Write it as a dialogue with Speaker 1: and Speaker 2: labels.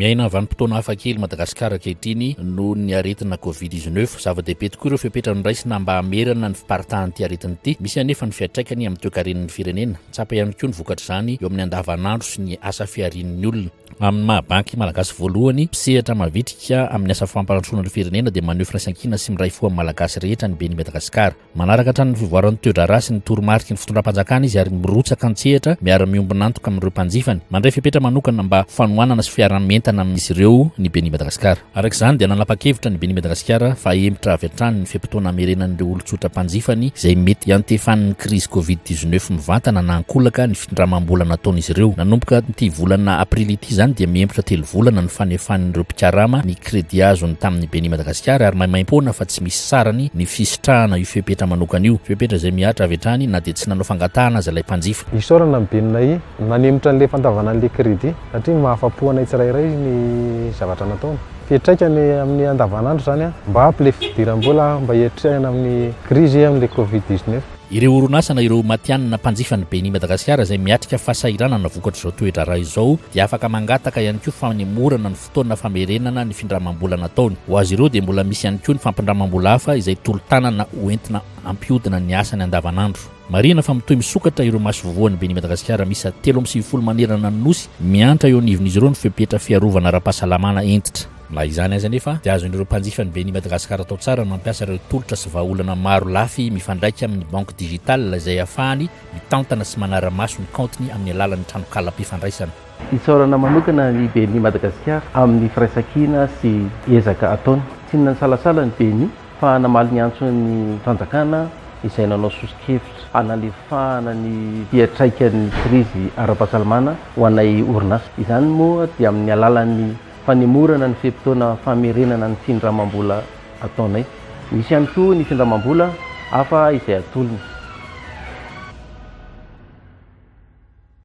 Speaker 1: Miaina vanim-potoana hafa kely Madagasikara ankehitriny noho ny aretina Covid 19. Zava-dehibe tokoa ireo fepetra noraisina mba hamerana ny fiparitahan'ity aretina ity. Misy anefa ny fiantraikany amin'ny toekaren'ny firenena. Tsapa ihany koa ny vokatr'izany eo amin'ny andavanandro sy ny asa fiharian'ny olona. Amin'ny maha banky malagasy voalohany mpisehatra mavitrika amin'ny asa fampandrosoana ny firenena dia maneho firaisankina sy miray fo amin'ny Malagasy rehetra ny BNI Madagasikara. Manaraka hatrany ny fivoaran'ny toe-draharaha sy ny toromariky ny fitondram-panjakana izy ary mirotsaka an-tsehatra miara-miombon'antoka amin'ireo mpanjifany. Mandray fepetra manokana mba ho fanohanana sy fiaraha-mientana amin'izy ireo ny Beni Madagasikara. Araka izany dia nanapa-kevitra ny Beni Madagasikara fa hahemotra avy hatrany ny fe-potoana hamerenan'ireo olon-tsotra mpanjifany izay mety hiantefan'ny krizy Covid 19 mivantana na ankolaka ny findramam-bola nataon'izy ireo. Nanomboka ity volana aprily ity izany dia mihemotra telo volana ny fanefan'ireo mpikarama ny crédit azony tamin'ny Beni Madagasikara ary maimaimpoana fa tsy misy sarany ny fisitrahana io fepetra manokana io. Fepetra izay mihatra avy hatrany na dia tsy nanao fangatahana aza ilay mpanjifa.
Speaker 2: Isaorana ny Beni nanemotra an'ilay fandavana an'ilay crédit satria mahafa-po anay tsirairay ny zavatra nataony. Fiantraikany amin'ny andavanandro izany mba ampy ilay fidiram-bola mba hiatrehana amin'ny krizy amin'ilay covid 19.
Speaker 1: Ireo orinasa na ireo matihanina mpanjifa ny BNI Madagasikara izay miatrika fahasahiranana vokatr'izao toe-draharaha izao dia afaka mangataka ihany koa fanemorana ny fotoana famerenana ny findramam-bola nataony. Ho azy ireo dia mbola misy ihany koa ny fampindramam-bola hafa izay tolo-tanana ho entina hampihodina ny asany andavanandro. Marihina fa mitohy misokatra ireo masoivohon'ny BNI Madagasikara miisa 93 manerana ny Nosy, miantra eo anivon'izy ireo ny fepetra fiarovana ara-pahasalamana hentitra. Na izany aza anefa dia azon'ireo mpanjifa ny BNI Madagascar atao tsara ny mampiasa ireo tolotra sy vahaolana maro lafy mifandraika amin'ny banque digitale izay ahafahany mitantana sy manara-maso ny kaontiny amin'ny alalan'ny tranokalam-pifandraisana.
Speaker 3: Isaorana manokana ny BNI Madagasikara amin'ny firaisankina sy ezaka ataony. Tsy nisalasala ny BNI fa namaly ny antson'ny fanjakana izay nanao soso-kevitra hanalefahana ny fiantraikan'ny krizy ara-pahasalamana ho anay orinasa. Izany moa dia amin'ny alalan'ny Fanemorana ny fe-potoana famerenana ny findramam-bola ataonay. Misy ihany koa ny findramam-bola hafa izay atolony.